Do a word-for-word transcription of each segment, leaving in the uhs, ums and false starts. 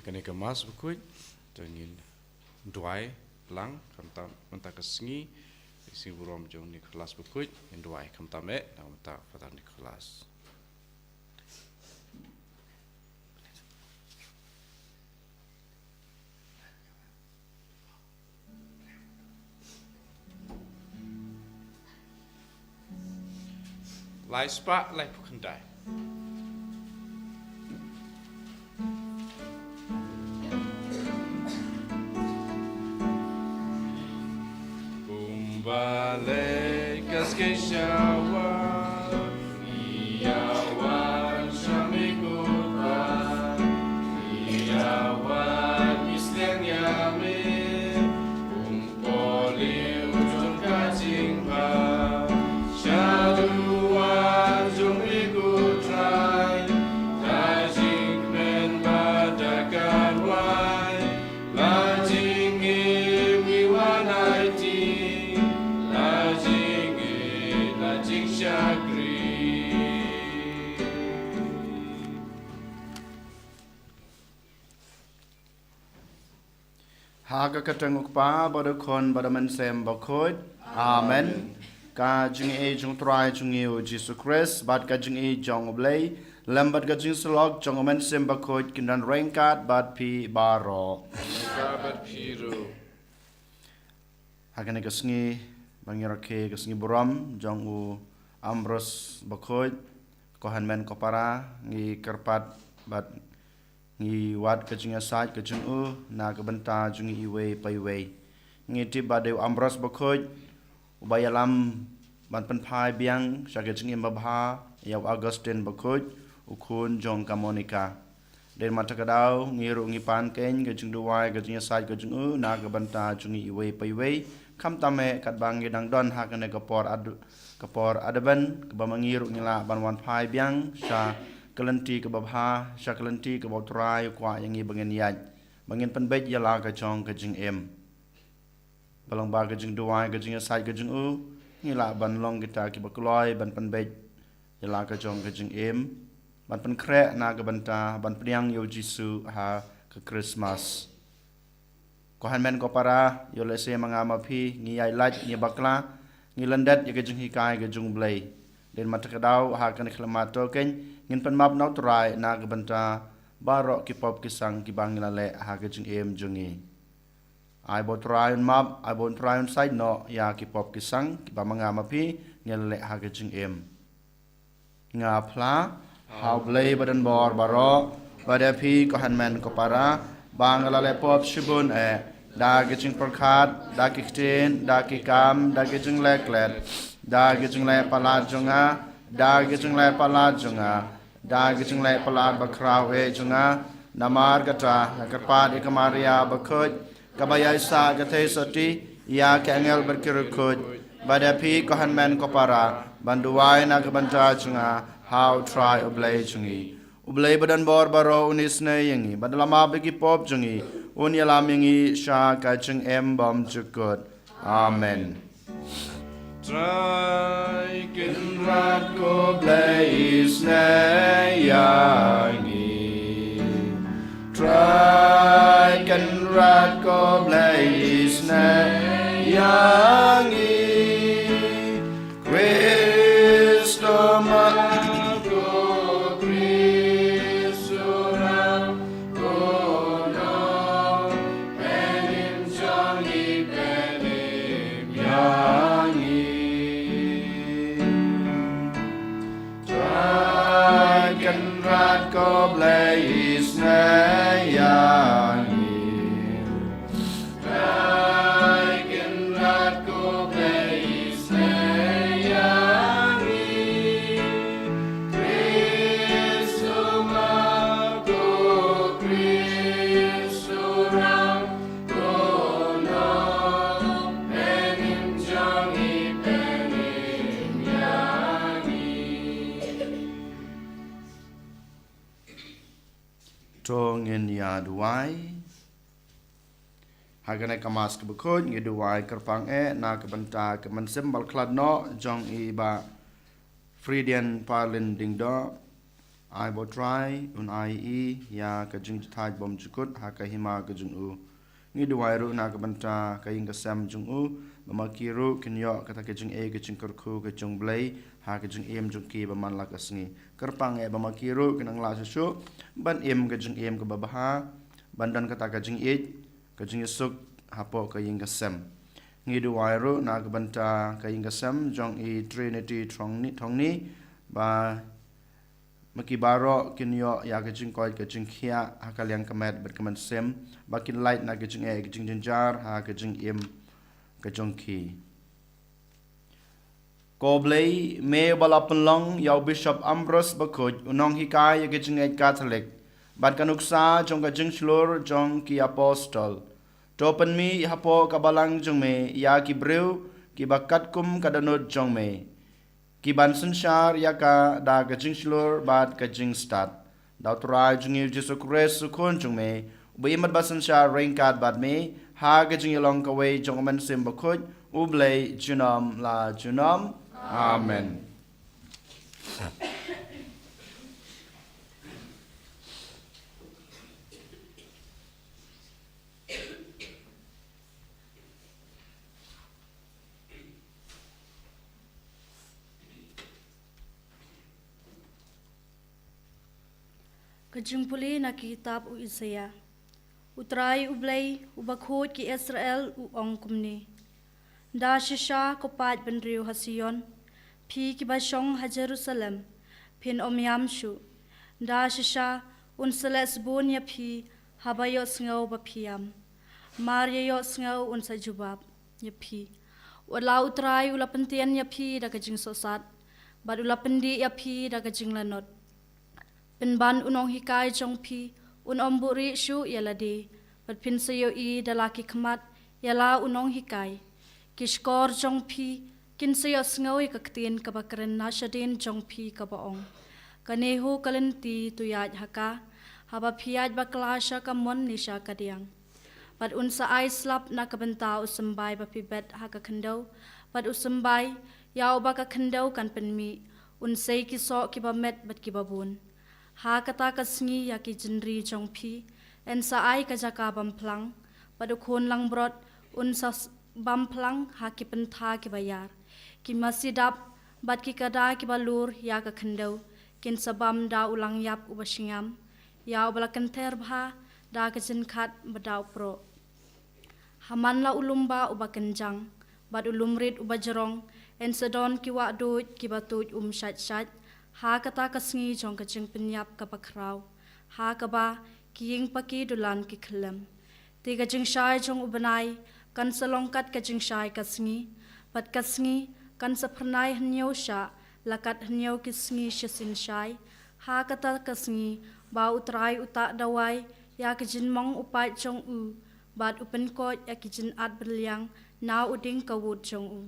Kane ka Mass bakhuid, to ngin duwai lang, khamtam mynta ka sngi, ka sngi burom jong Nicholas bakhuid, ngin duwai khamtam eh, na mynta Father Nicholas. Lai spah, lai phew khyndai. Kumba leh ka skei shawa, ïa wan sha me ko Pa, ïa wan ïa sliang ïa me, kum Poli u jong ka jingbha, sha duwan jong me ko Trai, ka jingkmen bad da ka rwai, la jingim ngi wan aiti, la jingim la jingshakri. Ha ka kyrteng u Kpa bad u Khun bad u Mynsiem Bakhuid. Amen. Ka jingïeit jong u Trai jong ngi u Jisu Khrist bad ka jingïeit jong u Blei lem bad ka jingsyllok jong u Mynsiem Bakhuid kin don ryngkat bad phi baroh. Ryngkat bad phi ruh. Ha kane ka sngi ba ngi rakhe ka sngi burom jong u Ambrose Bakhuid, ko hynmen ko para, ngi kyrpad bad ngi wad ka jingïasaid ka jong u na ka bynta jong ngi iwei pa iwei. Ngi tip ba dei u Ambrose Bakhuid uba ïalam ban pynphai biang sha ka jingim babha ïa u Augustine Bakhuid, u khun jong ka Monica. Dei na kata ka daw ngi ruh ngi pan keiñ ka jingduwai ka jingïasaid ka jong u na ka bynta jong ngi iwei pa iwei. Khamtam eh katba ngi dang don ha kane ka por Ad-, ka por Advent, kaba ma ngi ruh ngi lah ban wan phai biang sha ka lynti kaba bha, sha ka lynti kaba u Trai u kwah ïa ngi ba ngin ïaid, ba ngin pynbeit ïa la ka jong ka jingim. Ba lyngba ka jingduwai ka jingïasaid ka jong u, ngi lah ban long kita kiba kloi ban pynbeit ïa la ka jong ka jingim, ban pynkhreh na ka bynta ban pdiang ïa u Jisu ha ka Christmas. Ko hynmen ko para, ïoh lehse ma nga ma phi ngi ïaid lait, ngi bakla, ngi lyndet ïa ka jinghikai ka jong u Blei. Dei na kata ka daw ha kane ka khyllipmat to keiñ ngin pynmap na u Trai na ka bynta baroh ki pop ki sang kiba ngi la leh ha ka jingim jong ngi. Ai ba u Trai un map, ai ba u Trai un said noh ïa ki pop ki sang kiba ma nga ma phi ngi la leh ha ka jingim. Nga phla ha u Blei ba don bor baroh, bad ïa phi ko hynmen ko para, ba nga la leh pop shibun eh, da ki jingpyrkhat, da ki ktien, da ki kam, da ki jingleh klet, da ki jingleh palat jong nga, da ki jingleh palat jong nga, da ki jingleh palat bakhraw eh jong nga. Namar kata nga kyrpad ïa ka Maria bakhuid, kaba ïaisah ka theisotti ïa ki angel bad ki riewkhuid, bad ïa phi ko hynmen ko para, ban duwai na ka bynta jong nga ha u Trai u Blei jong ngi. U Blei ba don bor baroh un isynei ïa ngi bad un la map ïa ki pop jong ngi, un ïalam ïa ngi sha ka jingim bymjukut. Amen. Trai Kynrad ko Blei isynei ïa ngi. Trai Kynrad ko Blei isynei ïa ngi. Khrist u map, ko Khrist u ram, ko nongpynim jong ngi, pynim ïa ngi. Trai Kynrad ko Blei isynei ïa ngi. Trai Kynrad ko Blei isynei ïa ngi. Khrist u map, ko Khrist u ram, ko nongpynim jong ngi, pynim ïa ngi. To ngin ïa duwai. Ha kane ka Mass kaba khuid ngi duwai kyrpang eh na ka bynta ka mynsiem ba la khlad noh jong i Bah Fridian Parlin Diengdoh, Ai ba U Trai un ai ïa ka jingthait bymjukut ha ka hima ka jong u. Ngi duwai ruh na ka bynta ka ïing ka sem jong u, ba ma ki ruh kin ïoh kata ka jingïeit ka jingkyrkhu ka jong U Blei ha ka jingim jong ki ba man la ka sngi. Kyrpang eh ba ma ki ruh kin nang lah shuh shuh ban im ka jingim kaba bha, ban don kata ka jingïeit ka jingïasuk hapoh ka ïing ka sem. Ngi duwai ruh na ka bynta ka ïing ka sem jong i Trinity Thongni, Thongni, ba ma ki baroh kin ïoh ïa ka jingkoit ka jingkhiah ha ka liang ka met bad ka mynsiem, ba kin lait na ka jingeh ka jingjynjar ha ka jingim ka jong ki. Ko Blei, me ba la pynlong ïa u Bishop Ambrose Bakhuid u nonghikai ïa ka jingngeit Katholik bad ka nuksa jong ka jingshlur jong ki apostol, to pynmih hapoh ka balang jong me ïa ki briew kiba katkum ka dohnud jong me, ki ban synshar ïa ka da ka jingshlur bad ka jingstad. Da U Trai jong ngi U Jisu Khrist U Khun jong me, uba im bad ba synshar ryngkat bad me ha ka jingïalong kawei jong U Mynsiem Bakhuid, U Blei junom la junom. Amen. Ka jingpule na ka kitab u Isaïah. U Trai U Blei, uba khuid ki Israel, u ong kumne: Da shisha, ko paid bynriew ha Sion, phi kiba shong ha Jerusalem, phin ym ïam shuh. Da shisha, un sa leh sbun ïa phi haba ïohsngew ba phi ïam. Mar ïa ïohsngew un sa jubab ïa phi. Wat la U Trai u la pyntien ïa phi da ka jingsohsat, bad u la pyndih ïa phi da ka jinglanot. Pynban u nonghikai jong phi un ym buhrieh shuh ïa lade, bad phin sa ïohi da la ki khmat ïa la u nonghikai. Ki shkor jong phi kin sa ïohsngew ïa ka ktien kaba kren na shadien jong phi kaba ong: Kane ho ka lynti, to ïaid ha ka, haba phi ïaid bakla sha kamon ne sha kadiang. Bad un sa ai slap na ka bynta u symbai ba phi bet ha ka khyndew, bad u symbai ïa uba ka khyndew kan pynmih, un sei ki soh kiba met bad kiba bun. Ha kata ka sngi, ïa ki jingri jong phi yn sa ai ka jaka bam phlang, bad u khun langbrot un sa s-, bam phlang ha ki pyntha kiba ïar. Ki masi dap bad ki kada kiba lur ïa ka khyndew kin sa bam da u langïap uba shngaiñ, ïa uba la kynther bha da ka jingkhat bad da u proh. Ha man la u lymbah uba kynjang bad u lymrit uba jrong, yn sa don ki wahduid kiba tuid um shait shait ha kata ka sngi jong ka jingpynïap kaba khraw, ha kaba ki ïing paki dulan ki khyllem. Te ka jingshai jong u bnai kan sa long kat ka jingshai ka sngi, bad ka sngi kan sa phyrnai hynñiew shah, la kat hynñiew ki sngi shisien shai. Ha kata ka sngi ba U Trai u tah dawai ïa ka jingmong u paid jong u, bad u pynkoit ïa ki jingat bylliang na u dieng kawut jong u.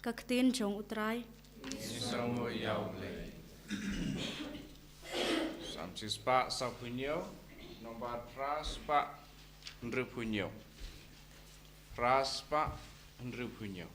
Ka ktien jong U Trai. Ngi sngewnguh ïa U Blei. Psalm shispah sawphew hynñiew, nombar phra spah hynriewphew hynñiew. Phra spah hynriewphew hynñiew.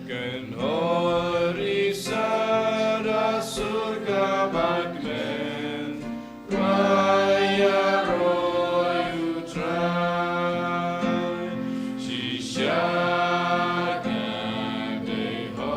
Kan hori sada surga bakmen, waya roi U Trai, shisha ki dei ho.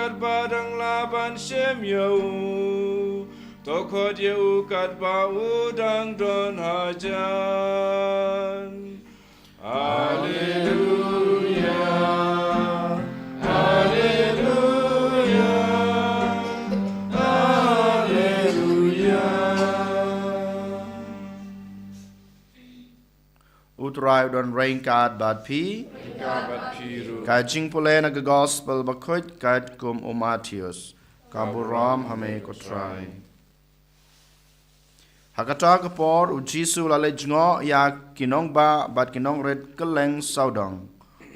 Katba dang lah ban shim ïa u, to khot ïa u katba u dang don hajan. Alleluia, alleluia, alleluia. U Trai u don ryngkat bad phi. Ryngkat bad phi ruh. Ka jingpule na ka gospel bakhuid katkum u Mathaios. Ka burom ha me ko Trai. Ha kata ka por u Jisu u la leit jngoh ïa ki nongbah bad ki nongrit kylleng sawdong.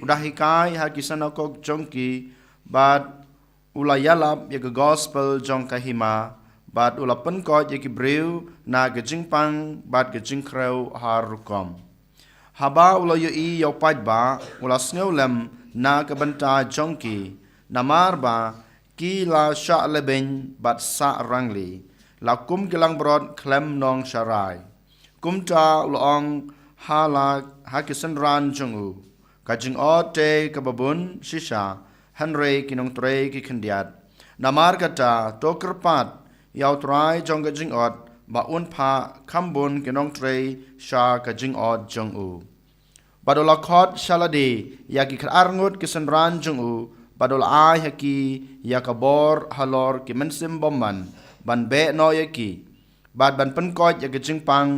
U da hikai ha ki synagog jong ki bad u la ïalap ïa ka gospel jong ka hima bad u la pynkoit ïa ki briew na ka jingpang bad ka jingkhrew har rukom. Haba u la ïohi ïa u paidbah u la sngewlem na ka bynta jong ki, namar ba ki la shah lehbeiñ bad sah rangli, la kum ki langbrot khlem nongsharai. Kumta u la ong ha la ha ki synran jong u, ka jingot te kaba bun shisha, hynrei ki nongtrei ki khyndiat. Namar kata to kyrpad ïa u Trai jong ka jingot ba un phah kham bun ki nongtrei sha ka jingot jong u. Bad u la khot sha lade ïa ki khatar ngut ki synran jong u, bad u la ai ha ki ïa ka bor halor ki mynsiem bymman, ban beh noh ïa ki, bad ban pynkoit ïa ka jingpang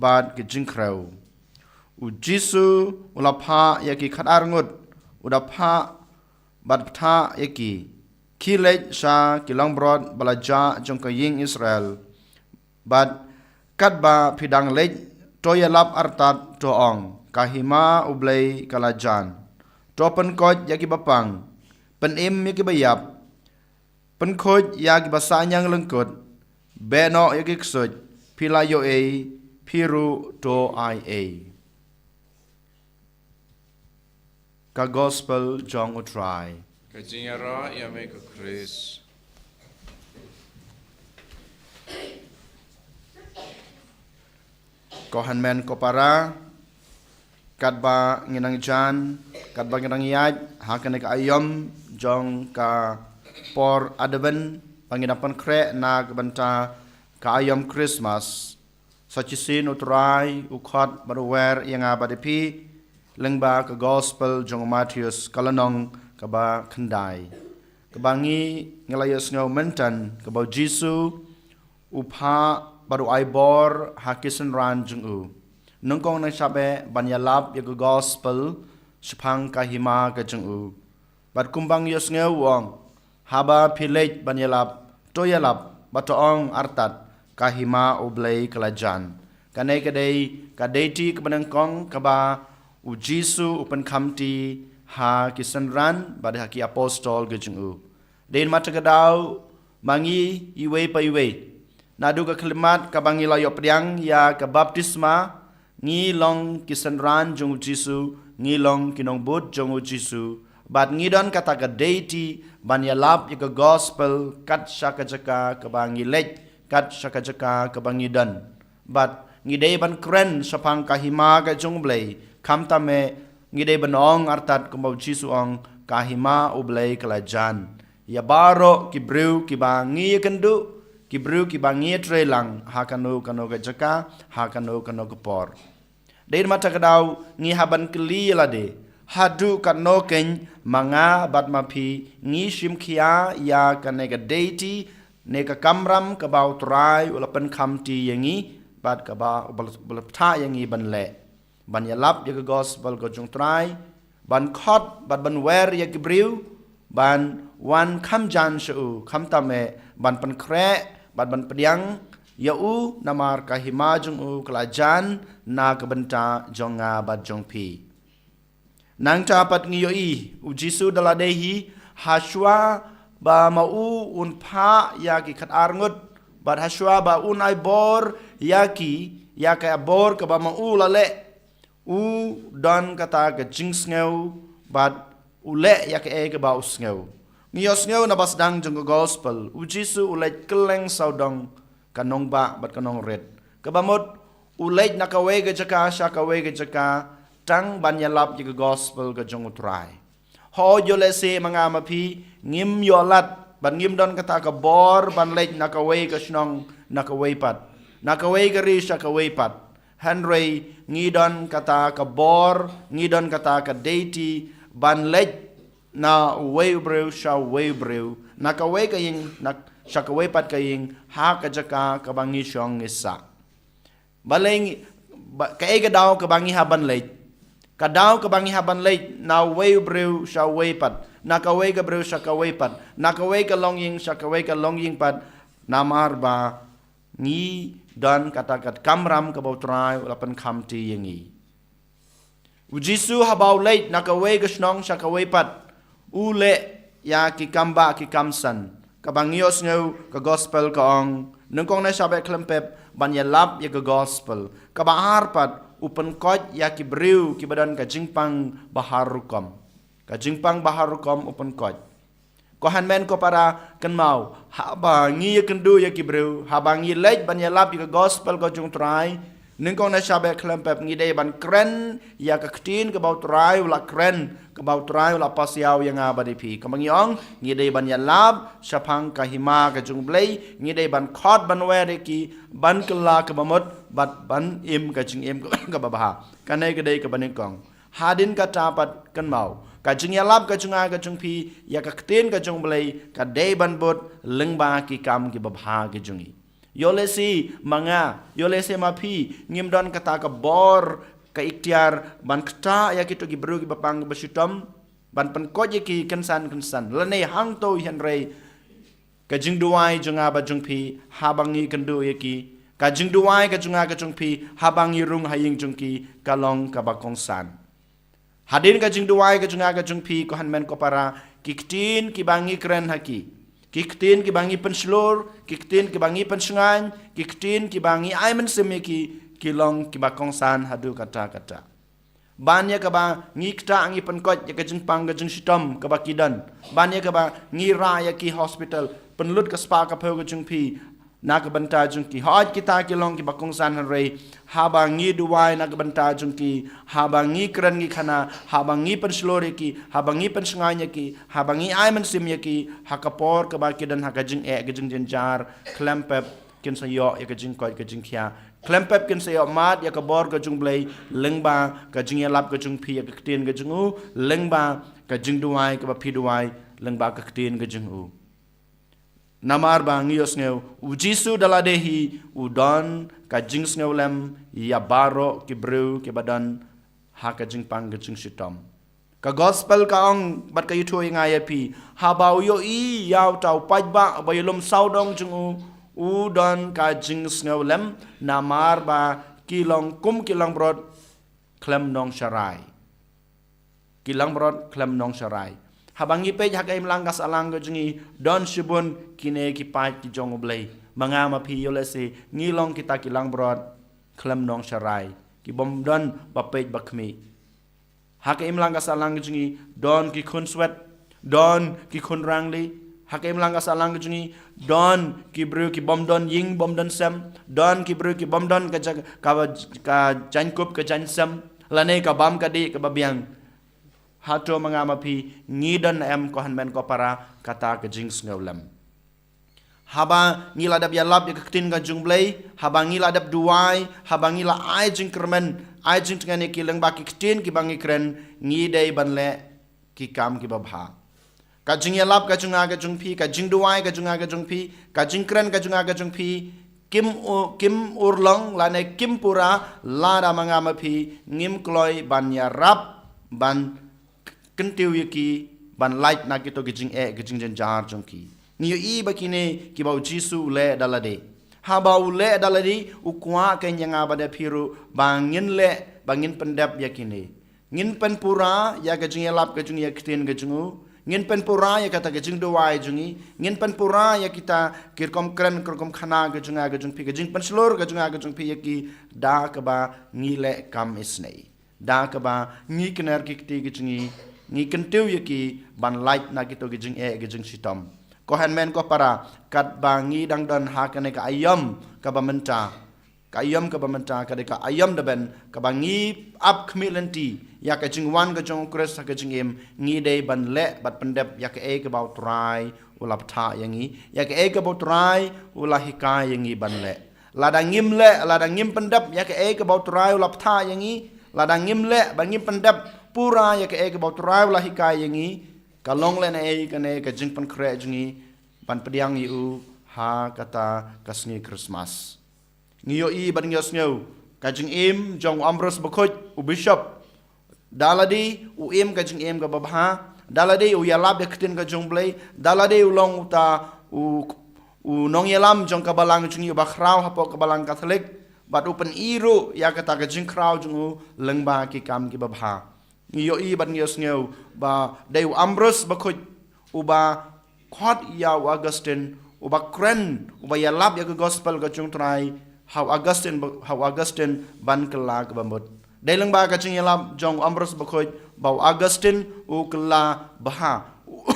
bad ka jingkhrew. U Jisu u la phah ïa ki khatar ngut, u da phah bad phah ïa ki, khie leit sha ki langbrot ba la jah jong ka ïing Israel. Bad katba phi dang leit, to ïalap artat, to ong, ka hima U Blei ka la jan. To pynkoit ïa ki bapang, pynim ïa ki baïap, pynkhuid ïa ki ba sahñiang lyngkut, beh noh ïa ki ksuid, phi la ïoh ei, phi ruh to ai ei. Ka gospel jong U Trai. Ka jingïarap ïa me ko Khrist. Ko hynmen ko para, katba ngi nang jan, katba ngi nang ïaid ha kane ka aïom jong ka por Advent, ba ngi nang pynkhreh na ka bynta ka aïom Christmas. Sa shisien U Trai u khot bad u wer ïa nga bad ïa phi lyngba ka gospel jong u Mathaios, ka lynnong kaba khyndai, kaba ngi ngi la ïohsngew mynta, kaba u Jisu u phah bad u ai bor ha ki synran jong u. Nyngkong nang shah beh ban ïalap ïa ka gospel shaphang ka hima ka jong u. Bad kumba ngi ïohsngew u ong, haba phi leit ban ïalap, to ïalap bad to ong artat, ka hima U Blei ka la jan. Kane ka dei ka deiti kaba nyngkong kaba u Jisu u pynkhamti ha ki synran bad ha ki apostol ka jong u. Dei namar kata ka daw ma ngi iwei pa iwei, naduh ka khyllipmat kaba ngi la ïoh pdiang ïa ka baptisma, ngi long ki synran jong u Jisu, ngi long ki nongbud jong u Jisu. Bad ngi don kata ka deiti ban ïalap ïa ka gospel kat sha ka jaka kaba ngi leit, kat sha ka jaka kaba ngi don. Bad ngi dei ban kren shaphang ka hima ka jong U Blei, khamtam eh ngi dei ban ong artat kumba u Jisu u ong, ka hima U Blei ka la jan. Ïa baroh ki briew kiba ngi ïakynduh, ki briew kiba ngi ïatreilang ha kano kano ka jaka, ha kano kano ka por. Dei namar kata ka daw ngi hap ban kylli ïa lade, haduh katno kein ma nga bad ma phi ngi shim khia ïa kane ka deiti ne ka kamram kaba u Trai u la pynkhamti ïa ngi bad kaba u la, u la phah ïa ngi ban leh, ban ïalap ïa ka gospel ka jong u Trai, ban khot bad ban wer ïa ki briew ban wan kham jan sha u, khamtam eh ban pynkhreh bad ban pdiang ïa u, namar ka hima jong u ka la jan na ka bynta jong nga bad jong phi. Nangta pat ngi ïohi u Jisu da lade hi, hashwa ba ma u un phah ïa ki khatar ngut bad hashwa ba un ai bor ïa ki, ïa ka bor kaba ma u la leh, u don kata ka jingsngew bad u leh ïa kaei kaba u sngew. Ngi ïohsngew na ba sdang jong ka gospel, u Jisu u leit kylleng sawdong ka nongbah bad ka nongrit. Kaba mut u leit na kawei ka jaka sha kawei ka jaka tang ban ïalap ïa ka gospel ka jong u Trai. Hooid, ïoh lehse ma nga ma phi ngim ïoh lad bad ngim don kata ka bor ban leit na kawei ka shnong na kawei pat, na kawei ka ri sha kawei pat. Hynrei ngi don kata ka bor, ngi don kata ka deiti ban leit na uwei u briew sha uwei u briew, na kawei ka ïing na sha kawei pat ka ïing, ha ka jaka kaba ngi shong ngi sah. Balei ngi, ba, kaei ka daw kaba ngi hap ban leit? Ka daw kaba ngi hap ban leit na uwei u briew sha uwei pat, na kawei ka briew sha kawei pat, na kawei ka longïing sha kawei ka longïing pat, namar ba ngi don kata ka kamram kaba U Trai u la pynkhamti ïa ngi. U Jisu haba u leit na kawei ka shnong sha kawei pat, u leh ïa ki kam bah ki kam san. Kaba ngi ïohsngew ka gospel ka ong, nyngkong ne sha beh khlem pep ban ïalap ïa ka gospel. Kaba ar pat, u pynkoit ïa ki briew kiba don ka jingpang ba har rukom. Ka jingpang ba har rukom u pynkoit. Ko hynmen ko para, kynmaw, haba ngi ïakynduh ïa ki briew, haba ngi leit ban ïalap ïa ka gospel ka jong U Trai, nyngkong ne sha beh khlem pep, ngi dei ban kren ïa ka ktien kaba U Trai u la kren, kaba U Trai u la pasiaw ïa nga bad ïa phi. Kaba ngi ong, ngi dei ban ïalap shaphang ka hima ka jong U Blei, ngi dei ban khot ban wer ïa ki, ban kylla kaba mut bad ban im ka jingim kaba bha. Kane ka dei kaba nyngkong. Hadien kata pat, kynmaw, ka jingïalap ka jong nga ka jong phi ïa ka ktien ka jong U Blei ka dei ban bud lyngba ki kam kiba bha ki jong ngi. Ïoh lehse ma nga, ïoh lehse ma phi ngim don kata ka bor, ka iktiar ban ktah ïa kito ki briew kiba pang kiba shitom, ban pynkoit ïa ki kynsan kynsan, lane hangto, hynrei ka jingduwai jong nga bad jong phi, haba ngi kynduh ïa ki, ka jingduwai ka jong nga ka jong phi, haba ngi rung ha ïing jong ki, ka long kaba kongsan. Hadien ka jingduwai ka jong nga ka jong phi, ko hynmen ko para, ki ktien kiba ngi kren ha ki, ki ktien kiba ngi pynshlur, ki ktien kiba ngi pynshngaiñ, ki ktien kiba ngi ai mynsiem ïa ki, ki long kiba kongsan haduh katta katta. Ban ïa kaba ngi ktah ngi pynkoit ïa ka jingpang ka jingshitom kaba ki don. Ban ïa kaba ngi rah ïa ki hospital, pynlut ka spah ka phew ka jong phi na ka bynta jong ki. Hooid, kita ki long kiba kongsan, hynrei haba ngi duwai na ka bynta jong ki, haba ngi kren ngi khana, haba ngi pynshlur ïa ki, haba ngi pynshngaiñ ïa ki, haba ngi ai mynsiem ïa ki, ha ka por kaba ki don ha ka jingeh ka jingjynjar, khlem pep kin sa ïoh ïa ka jingkoit ka jingkhiah. Khlem pep kin sa ïoh mad ïa ka bor ka jong U Blei lyngba ka jingïalap ka jong phi ïa ka ktien ka jong u, lyngba ka jingduwai kaba phi duwai lyngba ka ktien ka jong u. Namar ba ngi ïohsngew, U Jisu da lade hi u don ka jingsngewlem ïa baroh ki briew kiba don ha ka jingpang ka jingshitom. Ka gospel ka ong bad ka ïathuh ïa nga ïa phi, haba u ïohi ïa uta u paidbah ba ïalum sawdong jong u, u don ka jingsngewlem, namar ba ki long kum ki langbrot khlem nongsharai. Ki langbrot khlem nongsharai. Haba ngi peit ha ka imlang ka sahlang ka jong ngi, don shibun kine ki paid ki jong U Blei. Ma nga ma phi, ïoh lehse ngi long kita ki langbrot khlem nongsharai, ki bym don ba peit ba khmih. Ha ka imlang ka sahlang ka jong ngi, don ki khun swet, don ki khun rangli. Ha ka imlang ka sahlang ka jong ngi, don ki briew ki bym don ïing bym don sem, don ki briew ki bym don ka ja-, ka, ka jaiñkup ka jaiñsem, lane ka bam ka dih kaba biang. Hato ma nga ma phi ngi don em, ko hynmen ko para, kata ka jingsngewlem? Haba ngi la dep ïalap ïa ka ktien ka jong U Blei, haba ngi la dep duwai, haba ngi la ai jingkyrmen, ai jingtngen ïa ki lyngba ki ktien kiba ngi kren, ngi dei ban leh ki kam kiba bha. Ka jingïalap ka jong nga ka jong phi, ka jingduwai ka jong nga ka jong phi, ka jingkren ka jong nga ka jong phi, kim u-, kim urlong lane kim pura lada ma nga ma phi ngim kloi ban ïarap, ban kyntiew ïa ki, ban lait na kito ki jingeh ki jingjynjar jong ki. Ngi ïohi ba kine kiba U Jisu u leh da lade. Haba u leh da lade, u kwah kein ïa nga bad ïa phi ruh ba ngin leh, ba ngin pyndep ïa kine. Ngin pynpura ïa ka jingïalap ka jong ngi ïa ka ktien ka jong u. Ngin pynpura ïa kata ka jingduwai jong ngi. Ngin pynpura ïa kita ki rukom kren, ki rukom khana ka jong nga ka jong phi, ka jingpynshlur ka jong nga ka jong phi ïa ki, da kaba ngi leh kam isynei. Da kaba ngi kner ki kti ki jong ngi, ngi kyntiew ïa ki ban lait na kito ki jingeh ki jingshitom. Ko hynmen ko para, katba ngi dang don ha kane ka aïom kaba mynta, ka aïom kaba mynta ka dei ka aïom da ban kaba ngi ap khmih lynti ïa ka jingwan ka jong u Khrist ha ka jingim, ngi dei ban leh bad pyndep ïa kaei kaba u Trai u la bthah ïa ngi, ïa kaei kaba u Trai u la hikai ïa ngi ban leh. Lada ngim leh, lada ngim pyndep ïa kaei kaba u Trai u la bthah ïa ngi, lada ngim leh ba ngim pyndep pura ïa kaei kaba u Trai u la hikai ïa ngi, ka long lehnohei kane ka jingpynkhreh jong ngi ban pdiang ïa u ha kata ka sngi Christmas. Ngi ïohi bad ngi ïohsngew ka jingim jong u Ambrose Bakhuid, u bishop. Da lade u im ka jingim kaba bha, da lade u ïalap ïa ka ktien ka jong u Blei, da lade u long uta u, u nongïalam jong ka balang jong ngi uba khraw hapoh ka balang Katholik, bad u pyni ruh ïa kata ka jingkhraw jong u lyngba ki kam kiba bha. Ngi ïohi bad ngi ïohsngew ba dei u Ambrose Bakhuid uba khot ïa u Augustine, uba kren, uba ïalap ïa ka gospel ka jong u Trai ha u Augustine ba-, ha u Augustine ban kylla kaba mut. Dei lyngba ka jingïalap jong u Ambrose Bakhuid ba u Augustine u kylla bha.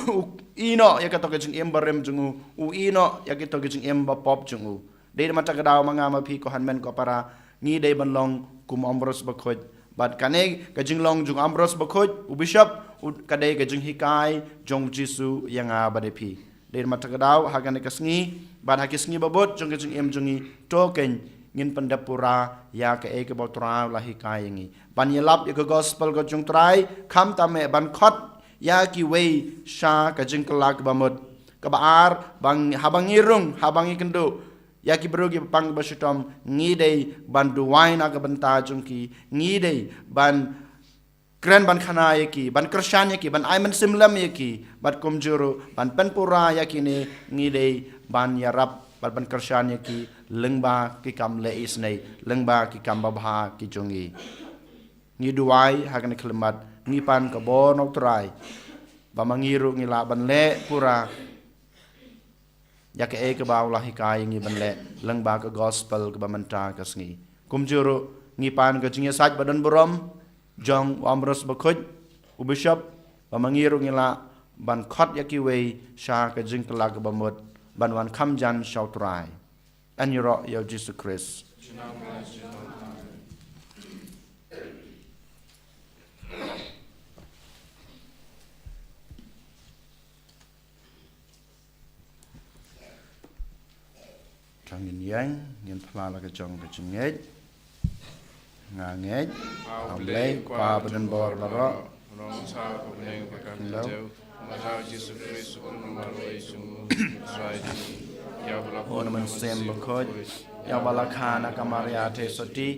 U ïehnoh ïa kato ka jingim barim jong u, u ïehnoh ïa kato ka jingim bapop jong u. Dei namar kata ka daw ma nga ma phi ko hynmen ko para, ngi dei ban long kum u Ambrose Bakhuid. Bad kane ka jinglong jong u Ambrose Bakhuid, u bishop, u, ka dei ka jinghikai jong u Jisu ïa nga bad ïa phi. Dei namar kata ka daw ha kane ka sngi bad ha ki sngi ba bud jong ka jingim jong ngi, to kein ngin pyndep pura ïa kaei kaba u Trai u la hikai ïa ngi. Ban ïalap ïa ka gospel ka jong u Trai, khamtam eh ban khot ïa kiwei sha ka jingkylla kaba mut. Kaba ar, ba ngi, haba ngi rung, haba ngi kynduh ïa ki briew kiba pang kiba shitom, ngi dei ban duwai na ka bynta jong ki, ngi dei ban kren ban khana ïa ki, ban kyrshan ïa ki, ban ai mynsiem lem ïa ki, bad kumjuh ruh ban pynpura ïa kine, ngi dei ban ïarap bad ban kyrshan ïa ki lyngba ki kam leh isynei, lyngba ki kam babha ki jong ngi. Ngi duwai ha kane ka khyllipmat, ngi pan ka bor na u Trai ba ma ngi ruh ngi lah ban leh pura ïa kaei kaba u la hikai ïa ngi ban leh lyngba ka gospel kaba mynta ka sngi. Kumjuh ruh ngi pan ka jingïasaid ba don burom jong u Ambrose Bakhuid, u bishop, ba ma ngi ruh ngi lah ban khot ïa kiwei sha ka jingkylla kaba mut ban wan kham jan sha u Trai. Yn ïaroh ïa u Jisu Khrist. To ngin ïeng, ngin phla la ka jong ka jingngeit. Nga ngeit ha U Blei, U Kpa badonbor baroh. Nongsa ka bneng ba ka khyndew. Nga ngeit ha U Jisu Khrist, u kynmaw marwei jong u, u Trai jong ngi. Ïa uba la bud na u Mynsiem Bakhuid, ïa uba la kha na ka Maria Theisotti,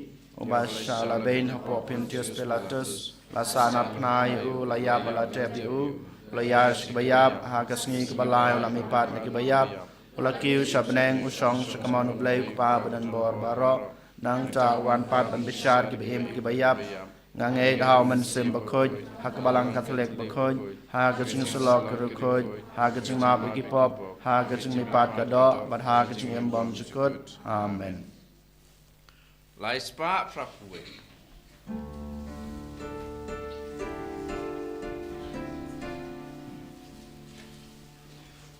uba shah la beiñ hapoh Pontius Pilatus, la sahnarphna ïa u, la ïap bad la tep ïa u, u la ïaid sha kiba ïap, ha ka sngi kaba lai u la mihpat na kiba ïap, u la kiew sha bneng, u shong sha kamon U Blei U Kpa badonbor baroh. Nangta u wan pat ban bishar kiba im kiba ïap. Nga ngeit ha U Mynsiem Bakhuid, ha ka Balang Katholik bakhuid, ha ka jingïasyllok ki riewkhuid, ha ka jingmap ïa ki pop, ha ka jingmihpat ka doh, bad ha ka jingim bymjukut. Amen. Lai spah phra phew wei.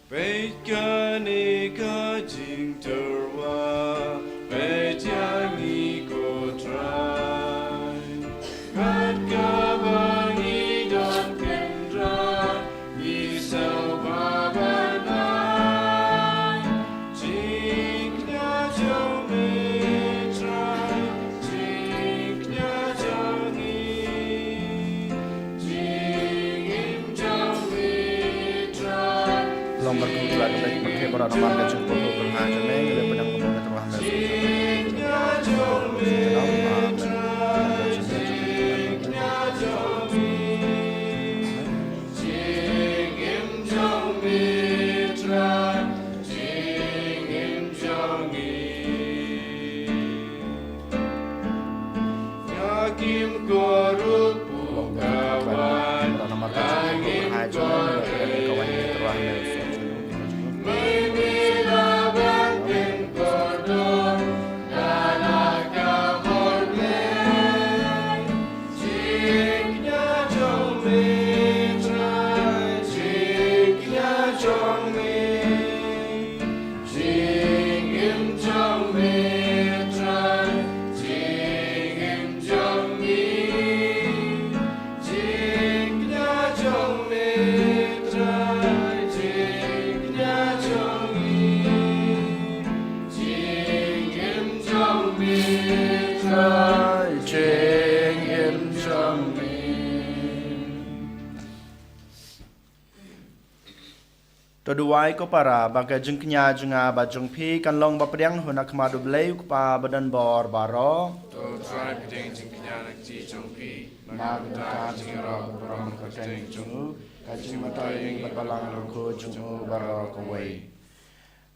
Peit kane ka jingtyrwa, peit ïa ngi ko Trai. Kat kaba ngi don kynrad, ngi sngewbha ban ai. Jingkñia jong me Trai, jingkñia jong ngi. Long barkatu la ka bek, pynthei baroh namar ka jingpynlong pynhai jong me, ngi la pynang pynlong ka tyrwa hynrei Jingim jong me Trai, jingim jong ngi. To duwai ko para, ba ka jingkñia jong nga bad jong phi kan long ba pdiang hun ha khmat U Blei U Kpa badonbor baroh. To Trai, pdiang jingkñia na ka kti jong phi, na ka bynta ka jingïaroh ka burom kyrteng jong u, ka jingmyntoi ïing bad balang lyngkhuh jong u baroh kawei.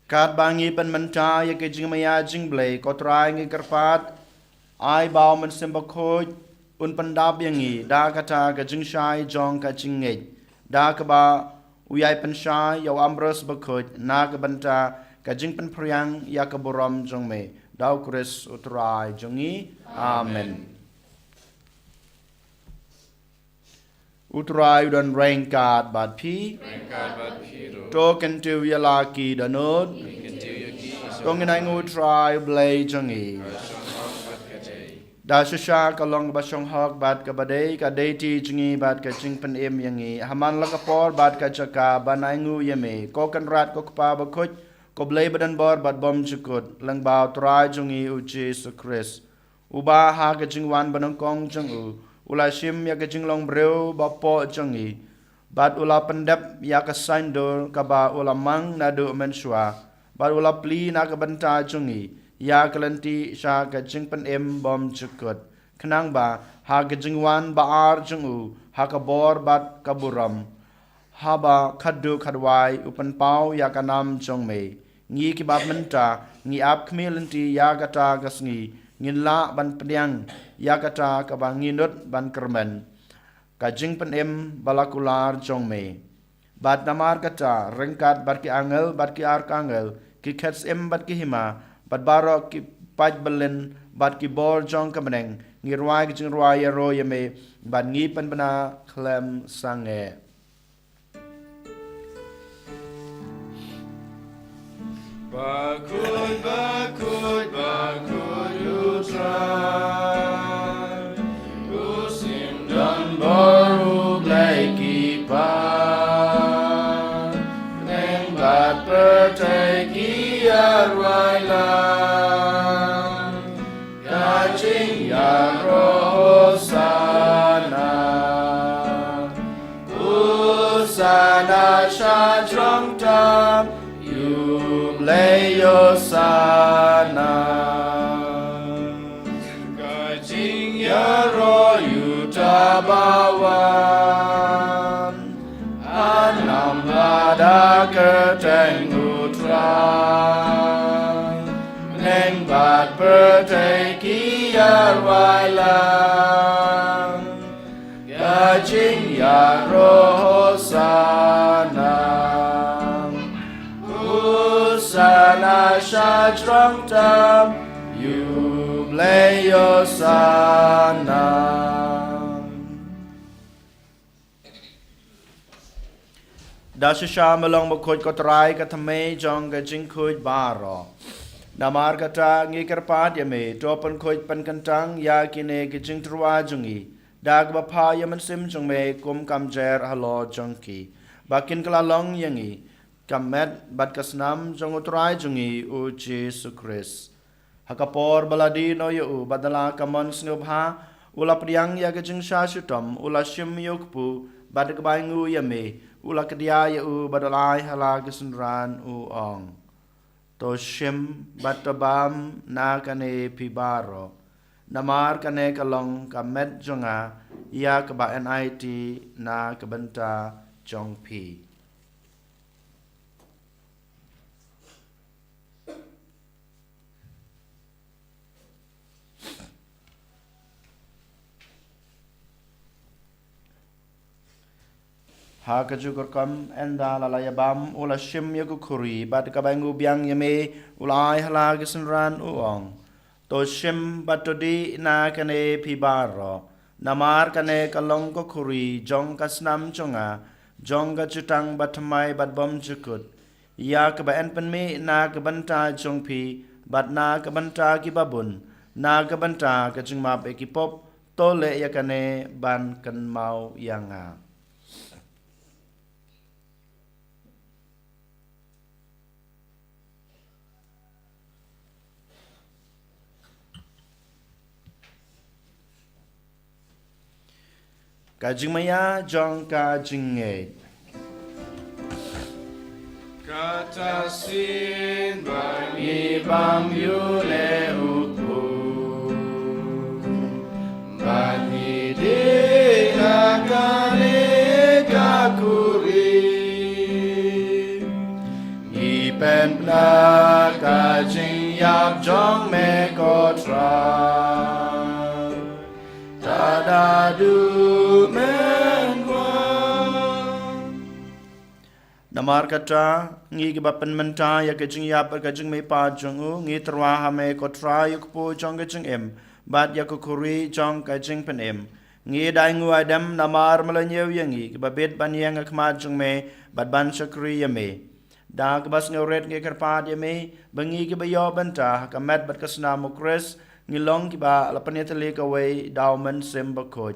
Katba ngi pynmynta ïa ka jingmaïa jingblei, ko Trai, ngi kyrpad, ai ba U Mynsiem Bakhuid un pyndap ïa ngi da kata ka jingshai jong ka jingngeit, da kaba u ïai pynshai ïa u Ambrose Bakhuid na ka bynta ka jingpynphriang ïa ka burom jong me, da U Khrist U Trai jong ngi. Amen. U Trai u don ryngkat bad phi. Ryngkat bad phi ruh. To kyntiew ïa la ki dohnud. Kyntiew ïa ki. To ngin ainguh U Trai U Blei jong ngi. Ka shong hok bad ka dei. Da shisha ka long kaba shong hok bad kaba dei, ka dei ti jong ngi bad ka jingpynim ïa ngi, ha man la ka por bad ka jaka, ban ainguh ïa me, ko Kynrad, ko Kpa Bakhuid, ko Blei badonbor bad bymjukut, lyngba U Trai jong ngi U Jisu Khrist. Uba ha ka jingwan banyngkong jong u, u la shim ïa ka jinglong briew bapoh jong ngi, bad u la pyndep ïa ka saiñdur kaba u la mang naduh mynshuwa, bad u la plie na ka bynta jong ngi ïa ka lynti sha ka jingpynim bymjukut, khnang ba ha ka jingwan ba ar jong u, ha ka bor bad ka burom, haba khatduh khatwai u pynpaw ïa ka nam jong me, ngi kiba mynta ngi ap khmih lynti ïa kata ka sngi, ngin lah ban pdiang ïa kata kaba ngi nud ban kyrmen, ka jingpynim ba la kular jong me. Bad namar kata, ryngkat bad ki angel bad ki arkangel, ki khet syiem bad ki hima, bad baroh ki paid byllien bad ki bor jong ka bneng, ngi rwai ka jingrwai ïaroh ïa me, bad ngi pynbna khlem sangeh. Bakhuid, bakhuid, bakhuid U Trai, u Syiem donbor, U Blei ki kpa. Bneng bad pyrthei ki ïarwai lang. Ka jingïaroh Hosana. Hosana sha jrong tam, ïa U Blei Hosana. Ka jingïaroh ïa uta ba wan. Hangne bad ha kyrteng U Trai. Bneng bad pyrthei ki ïarwai lang. Ka jingïaroh Hosana. Hosana sha jrong tam, ïa U Blei Hosana. Da shisha me long bakhuid ko Trai, ka thymmei jong ka jingkhuid baroh. Namar kata ngi kyrpad ïa me, to pynkhuid pynkyntang ïa kine ki jingtyrwa jong ngi, da kaba phah ïa u Mynsiem jong me kum ka mjer halor jong ki, ba kin kylla long ïa ngi ka met bad ka snam jong U Trai jong ngi U Jisu Khrist. Ha ka por ba la die noh ïa u bad da la ka mon sngewbha, u la pdiang ïa ka jingshah shitom, u la shim ïa u kpu, bad da kaba ainguh ïa me, u la kdiah ïa u bad u la ai ha la ki synran, u ong: To shim bad to bam na kane phi baroh, namar kane ka long ka met jong nga, ïa kaba yn aiti na ka bynta jong phi. Ha kajuh ka rukom, ynda la la ïa bam, u la shim ïa ka khuri, bad kaba ainguh biang ïa me, u la ai ha la ki synran, u ong: To shim bad to dih na kane phi baroh, namar kane ka long ka khuri jong ka snam jong nga, jong ka jutang bathymmai bad bymjukut, ïa kaba yn pynmih na ka bynta jong phi, bad na ka bynta ki babun, na ka bynta ka jingmap ïa ki pop. To leh ïa kane ban kynmaw ïa nga. Ka jingmaïa jong ka jingngeit. Kata sien ba ngi bam ïa u leh u kpu, ba ngi dei ha ka leh ka khuri. Ngi pynbna ka jingïap jong me ko Trai. Ta da du men wa. Namar kata, ngi kiba pynmynta ïa ka jingïap bad ka jingmihpat jong u, ngi tyrwa ha me ko Trai ïa u kpu jong ka jingim, bad ïa ka khuri jong ka jingpynim. Ngi dei nguaidem namar me la ñiew ïa ngi, kiba bit ban ïeng ha khmat jong me, bad ban shakri ïa me. Da kaba sngewrit ngi kyrpad ïa me, ba ngi kiba ïoh bynta ha ka met bad ka snam u Khrist, ngi long kiba la pynïatylli kawei da u Mynsiem Bakhuid.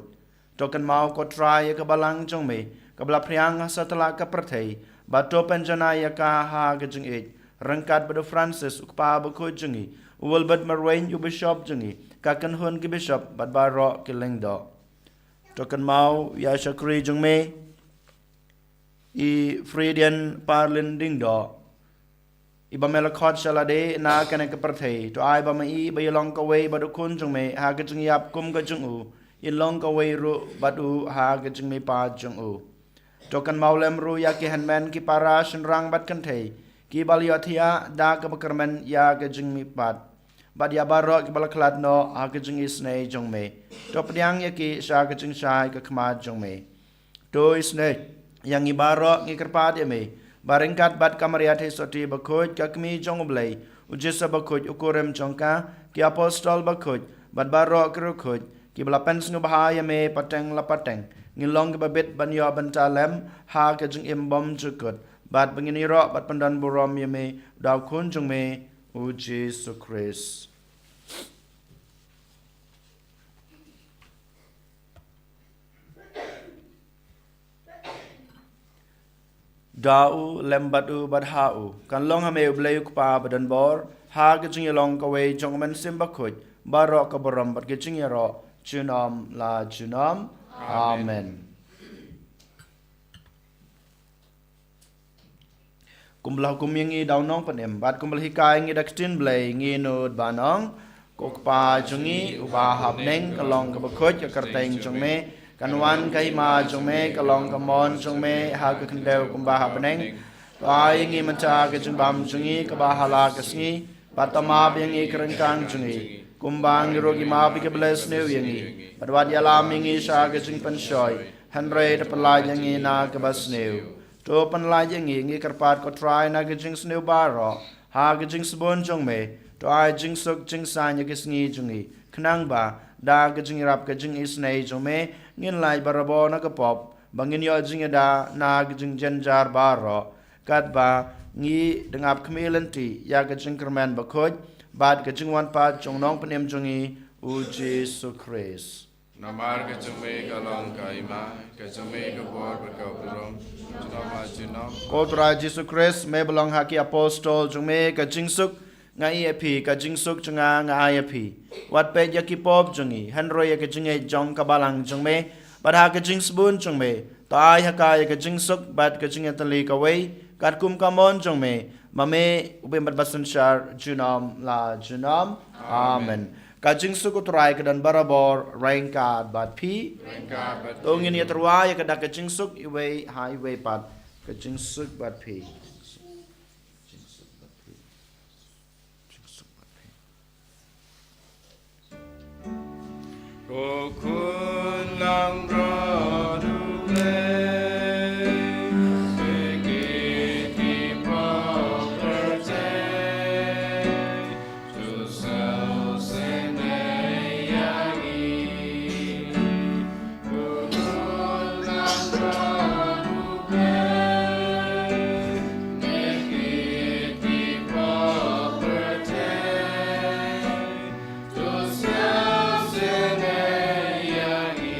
To kynmaw ko Trai ïa ka balang jong me, kaba la phriang ha satlak ka pyrthei, bad to pynjanai ïa ka ha ka jingïeit, ryngkat bad u Francis u kpa bakhuid jong ngi, u Wilbert Marwein u bishop jong ngi, ka kynhun ki bishop bad baroh ki lyngdoh. To kynmaw ïa shakri jong me, i Fridian Parlin Diengdoh, iba me la khot sha lade na kane ka pyrthei. To ai ba ma i ba ïalong kawei bad u khun jong me ha ka jingïap kum ka jong u, in long kawei ruh bad u ha ka jingmihpat jong u. To kynmaw lem ruh ïa ki hynmen ki para shynrang bad kynthei, kiba la ïohthiah da kaba kyrmen ïa ka jingmihpat, bad ïa baroh kiba la khlad noh ha ka jingisynei jong me. To pdiang ïa ki sha ka jingshai ka khmat jong me. To isynei ïa ngi baroh, ngi kyrpad ïa me, ba ryngkat bad ka Maria Theisotti bakhuid, ka kmie jong u Blei, u Joseph bakhuid u kurim jong ka, ki apostol bakhuid, bad baroh ki riewkhuid, kiba la pynsngewbha ïa me pateng la pateng, ngin long kiba bit ban ïoh bynta lem ha ka jingim bymjukut, bad ba ngin ïaroh bad pyndonburom ïa me da u khun jong me, u Jisu Khrist. Da u, lem bad u, bad ha u, kan long ha me u Blei u Kpa badonbor, ha ka jingïalong kawei jong u Mynsiem Bakhuid, baroh ka burom bad ka jingïaroh, junom la junom. Amen. Amen. Kumba la hukum ïa ngi da u Nongpynim, bad kumba la hikai ïa ngi da ka ktien Blei, ngin nud ban ong: Ko Kpa jong ngi uba ha bneng, ka long kaba khuid ka kyrteng jong me, kan wan ka hima jong me, ka long ka mon jong me ha ka khyndew kumba ha bneng. To ai ïa ngi mynta ka jingbam jong ngi kaba ha la ka sngi, bad to map ïa ngi ki ryngkang jong ngi, kumba ngi ruh ngi map ïa kiba leh sniew ïa ngi, bad wat ïalam ïa ngi sha ka jingpynshoi, hynrei to pynlait ïa ngi na kaba sniew. To pynlait ïa ngi, ngi kyrpad ko Trai, na ka jingsniew baroh, ha ka jingsbun jong me, to ai jingsuk jingsaiñ ïa ki sngi jong ngi, khnang ba da ka jingïarap ka jingisynei jong me, ngin lait barabor na ka pop, ba ngin ïoh jingïada na ka jingjynjar baroh, katba ngi dang ap khmih lynti ïa ka jingkyrmen bakhuid bad ka jingwanpat jong u Nongpynim jong ngi, u Jisu Khrist. Namar ka jong me ka long ka hima, ka jong me ka bor bad ka burom, junom la junom. Ko Trai Jisu Khrist, me ba la ong ha ki apostol jong me: Ka jingsuk nga ai ïa phi, ka jingsuk jong nga nga ai ïa phi. Wat peit ïa ki pop jong ngi, hynrei ïa ka jingngeit jong ka balang jong me. Bad ha ka jingsbun jong me, to ai ha ka ïa ka jingsuk bad ka jingïatylli kawei, katkum ka mon jong me, ma me u bym bad basynshar, junom la junom. Amen. Amen. Ka jingsuk u Trai ka don barabor ryngkat bad phi. Ryngkat bad phi. To ngin ïatyrwa ïa ka da ka jingsuk iwei ha iwei pat. Ka jingsuk bad phi. Ko khun langbrot U Blei, phi ki pop pyrthei, to sngewsynei ïa ngi.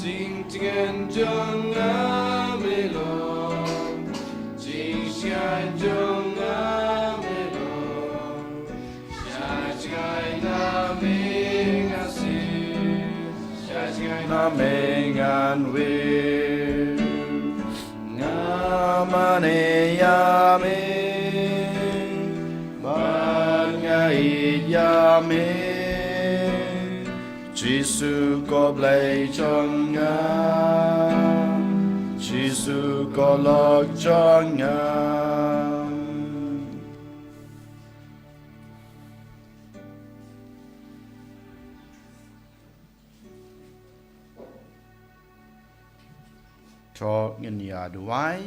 Jingtngen jong nga me long, jingshai jong nga me long. Sha jngai na me ngan sih, sha jngai na me ngan wei. Nga mane ïa me, bad nga ïeit ïa me. Jisu ko Blei jong nga, Jisu ko lok jong nga. To ngin ïa duwai.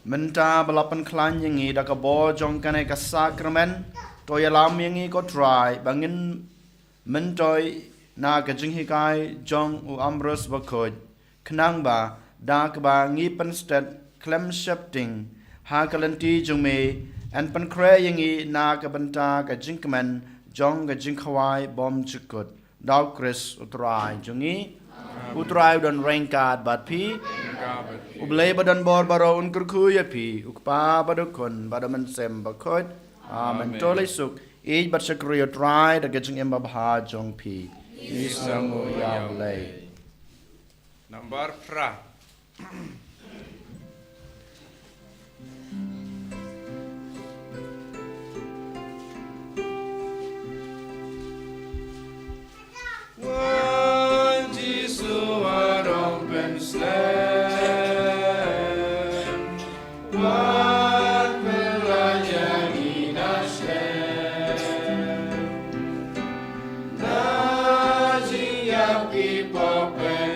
Mynta ba la pynkhlaiñ ïa ngi da ka bor jong kane ka sakramen, to ïalam ïa ngi ko Trai ba ngin myntoi na ka jinghikai jong u Ambrose Bakhuid, khnang ba da kaba ngi pynstet khlem sheptieng ha ka lynti jong me, yn pynkhreh ïa ngi na ka bynta ka jingkmen jong ka jingkhawai bymjukut. Da u Khrist u Trai jong ngi. U Trai u don ryngkat bad phi. U Blei ba don bor baroh un kyrkhu ïa phi, u Kpa bad u Khun bad u Mynsiem Bakhuid. Amen. To leit suk, ïeit bad shakri ïa u Trai da ka jingim babha jong phi. Ngi sngewnguh ïa u Blei. Nambar phra. Wan Jisu, wat ym pynslem, wat pynlait ïa ngi na shlem. Na jingïap ki pop, pynïap.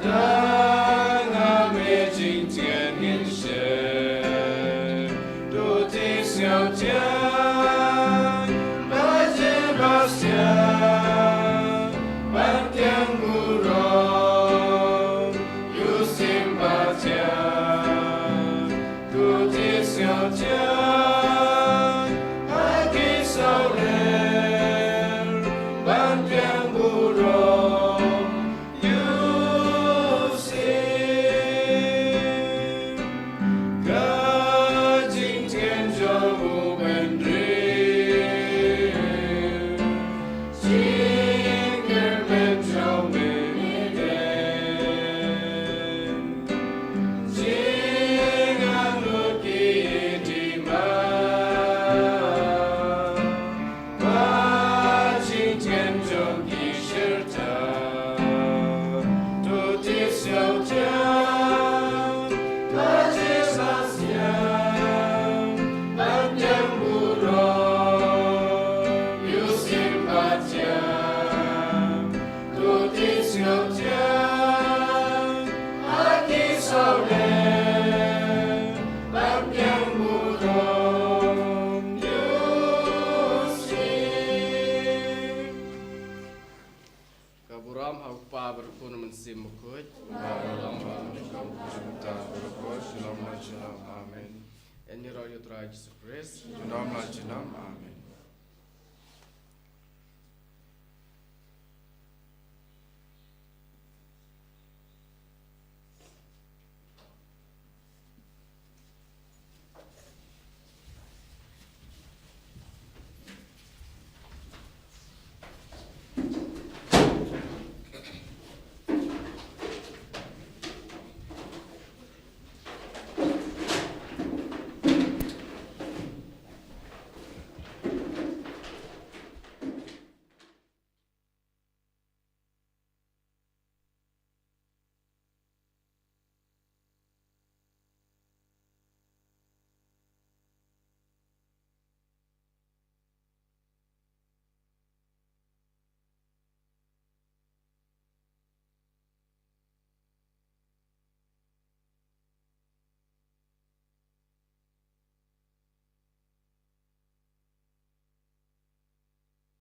Tang ha me jingtngen ngin shim. To tieng sngewthiang, ba jin ba siang, ban tieng burom, ïoh sim ba thiang. To tieng sngewthiang, ha ki sawler, ban tieng burom, ïoh sim. Ka jingtngen jong u bynriew, jingkyrmen jong me dei. Jingangnud ki dima, bad jingtngen jong ki shyrta. To tieng sngewthiang, ba jin ba siang, ban tieng burom, ïoh sim ba thiang. To tieng sngewthiang, ha ki sawler, ban tieng burom, ïoh sim. Ka burom ha u Kpa bad u Khun, Mynsiem Bakhuid. Ka burom ha u Kpa bad u Khun, Mynsiem Bakhuid. Shalom la shalom. Amen. Ïaroh ïa u Trai Jisu Khrist. Junom la junom. Amen.